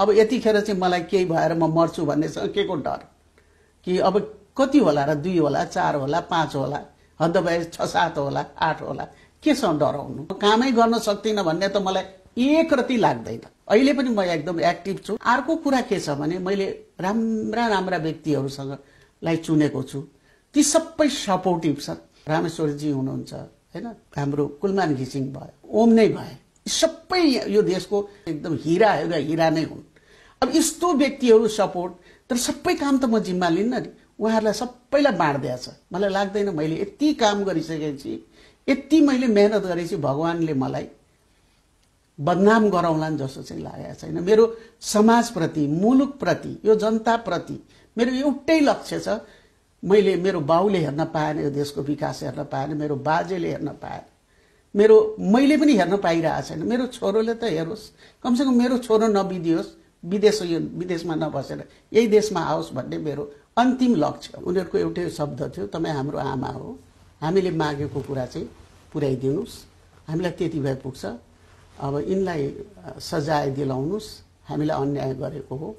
अब यतिखेर चाहिँ मलाई केही भएर म मर्छु भन्नेसँग के को डर कि अब कति होला र 2 होला 4 होला 5 होला हद भए 6-7 होला 8 होला केसँग डराउनु कामै गर्न सक्दिन भन्ने त मलाई एक रति लाग्दैन अहिले पनि म एकदम एक्टिभ छु अर्को कुरा के छ भने मैले राम्रा राम्रा व्यक्तिहरुसँग लाई चुनेको छु ती सबै सपोर्टिभ छन् रामेश्वरजी हुनुहुन्छ हैन हाम्रो कुलमान घिसिङ भयो ओम नै भए सबै यो देशको एकदम हीरा नै हुन् अब यस्तो व्यक्तिहरु सपोर्ट तर सबै काम त म जिम्मा लिन्न नि उहाँहरुलाई सबैलाई बाँड्दै छ मलाई लाग्दैन मैले यति काम गरिसकेपछि यति मैले मेहनत गरेपछि भगवानले मलाई बदनाम गराउलान् जस्तो चाहिँ लागेको छैन मेरो समाज प्रति मुलुक प्रति यो जनता प्रति मेरो एउटै लक्ष्य छ मैले मेरो बाउले हेर्न पाएन यो देशको विकास हेर्न पाएन मेरो बाजेले हेर्न पाएन मैले पनि हेर्न पाइरहेको छैन मेरो छोरोले त हेरोस् कमसेकम मेरो छोरो नबिदियोस् विदेशमा नबसेर यही देशमा आओस् भन्ने मेरो अन्तिम लक्ष्य उनीहरुको एउटै शब्द थियो तपाई हाम्रो आमा हो हामीले मागेको कुरा चाहिँ पुर्याइदिनुस् हामीलाई त्यति भए पुग्छ अब यिनलाई सजाय दिलाउनुस् हामीलाई अन्याय गरेको हो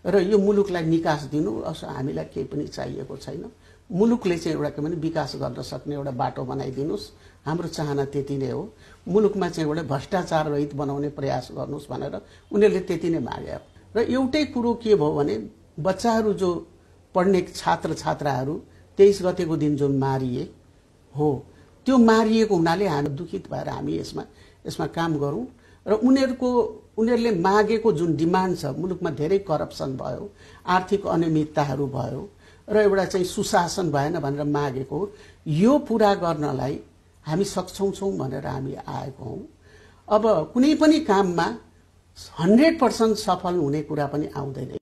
र यो मुलुकलाई निकास दिनु हामीलाई केही पनि चाहिएको छैन मुलुकले चाहिँ एउटा के भने विकास गर्न सक्ने एउटा बाटो बनाइदिनुस् हाम्रो चाहना त्यति नै हो मुलुकमा चाहिँ एउटा भ्रष्टाचार रहित बनाउने प्रयास गर्नुस् भनेर उनीहरुले त्यति नै मागे र एउटै कुरो के भयो भने बच्चाहरु जो पढ्ने छात्र छात्राहरु 23 गतेको दिन जुन मारिए हो त्यो मारिएको हुनाले हामी दुखित भएर हामी यसमा काम गरौं र उनीहरुले मागेको जुन डिमान्ड छ मुलुकमा धेरै करप्सन भयो आर्थिक अनियमितताहरु भयो र एउटा चाहिँ सुशासन भएन भनेर मागेको यो पूरा गर्नलाई हामी सक्षम छौं भनेर हामी आएको हौं अब कुनै पनि काममा 100% सफल हुने कुरा पनि आउँदैन